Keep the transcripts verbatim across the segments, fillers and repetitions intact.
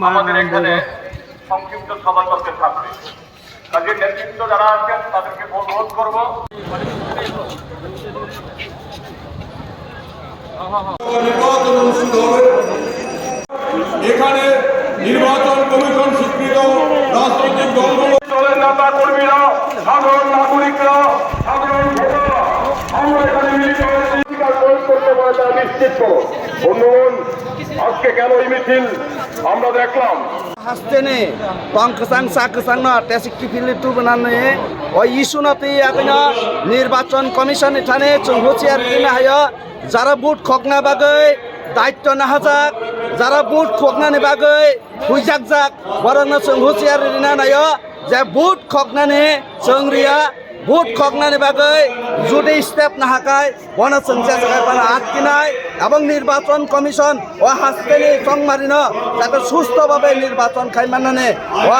আমাদের এখানে সংক্ষিপ্ত সভা চলতে থাকবে। কাজে নেতৃত্ব যারা আছেন, তাদেরকে অনুরোধ করব। নির্বাচন অনুষ্ঠিত হবে। এখানে নির্বাচন কমিশন স্বীকৃত রাজনৈতিক দলগুলো, দলের নেতা কর্মীরা, সাধারণ নাগরিকরা, সাধারণ ভোটাররা, আমরা এখানে মিলিত হয়েছি। অধিকার প্রয়োগ করতে পারে তা নিশ্চিত করো। বন্ধুগণ, আজকে কেন এই মিছিল আমরা দেখলাম? Hasteni tong kwchang sak kwchangno tesi kiphilwi tubunani o issue no twi yagwino Nirbachon Commission ni thani chwng huchiar rina hayo. Jara vote khokna bagwi daitto nahajak, jara vote khoknani bagwi huijakjak, borokno chwng huchiar rina nayo je vote khoknani chwng riya, vote khoknani bagwi judi step nahakai, bono chwng je jaga bono atkinai, abong Nirbachon Commission o hasteni chongmarino jate susto babe nirbachon khai mannani o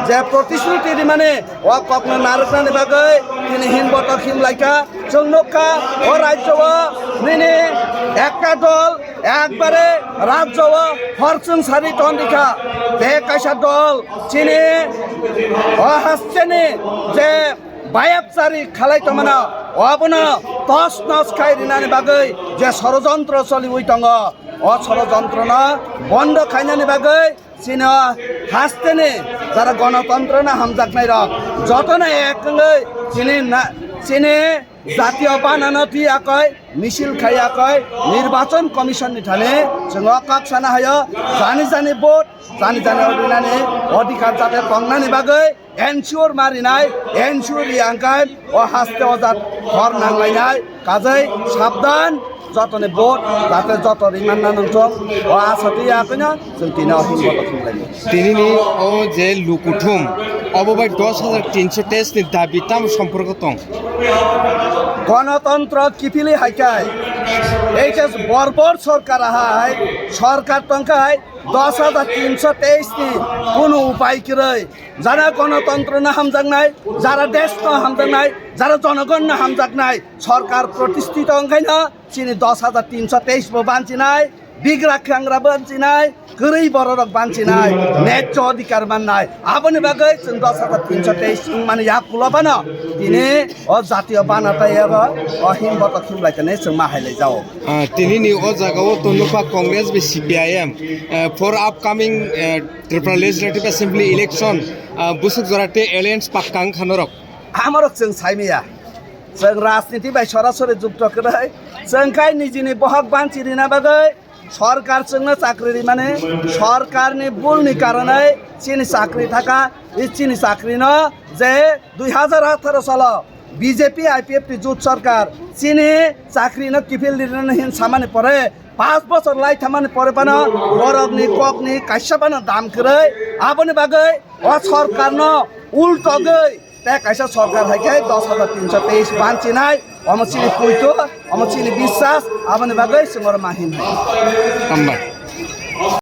je protisruti rimani o kokno narwknani bagwi tini himboto himlaikha. Chwng nukha o rajyo o nini ekta dol ekbare rajyo o horchwng sari tongdikha. Tei kaisa dol chini o hasteni je bayapchari khalai tongmano, obono tos nos khai rinani bagwi je sorojontro choliwi tongo, o sorojontrono bondo khainani bagwi chini o hasteni jara gonotontrono hamjaknairok jotono ek wngwi chini na-, chini jatiyo banano twi yakoi, misil khai yakoi, Nirbachon Commission ni thani chwng o kok sana hayo, jani jani vote, jani jani odinani odhikar jate tongnani bagwi ensure ma rinai, ensure riya hwnkhe o haste o jat hor nanglainai, kajai sabdan, jotoni vote jate joto rimana nangthok, o asa twi yakino chwng tini o himboto khumlainai. Tinini o je lukuthum, obo bai dos hajar tinso teis ni dabi tamo somporko tong? Gonotontro kiphilwi haikhai, ei je borbor sorkar ahai, sorkar tongkhai, dos hajar tinso teis ni kunu upai kwrwi, jara gonotontro no hamjaknai, jara desh no hamjaknai, jara jonogon no hamjaknai sorkar protistito wngkhaino chini dos hajar tinso teis bo banchinai, bigra khangra banchinai, kwrwi bororok banchinai, nejjo odhikar mannai, aboni bagwi chwng dos hajar tinso teis wngmani yak ulo phano tini o jatiyo bana tei abo o himboto khimlai khe chwng ma hai lai jao. Ah, tinini o jagao tongkha Congress bai C P I M, eh, for upcoming, eh, Tripura Legislative Assembly election, ah, busuk jora tei alliance pakka wngkha norok. Amorok chwng saimaya. Chwng rajniti bai sorasori jukto kwrwi. Chwng khai nijini bohok banchi rina bagwi sorkar chwngno chakri rimani, sorkarni bulni karonwi chini chakri thaka, i chini chakrino je dui hajar atharo salo B J P I P F T jut sorkar chini chakrino kiphil rinani hin samani pore, panch bochor lai thamani pore phano borokni kokni kaisa phano dam kwrwi. Aboni bagwi o sorkarno ultogwi tei kaisa sorkar hai khe dos hajar tinso teis banchinai, omo chini puito, omo chini biswas, aboni bagwi chwng oro ma hin hai. Hambai.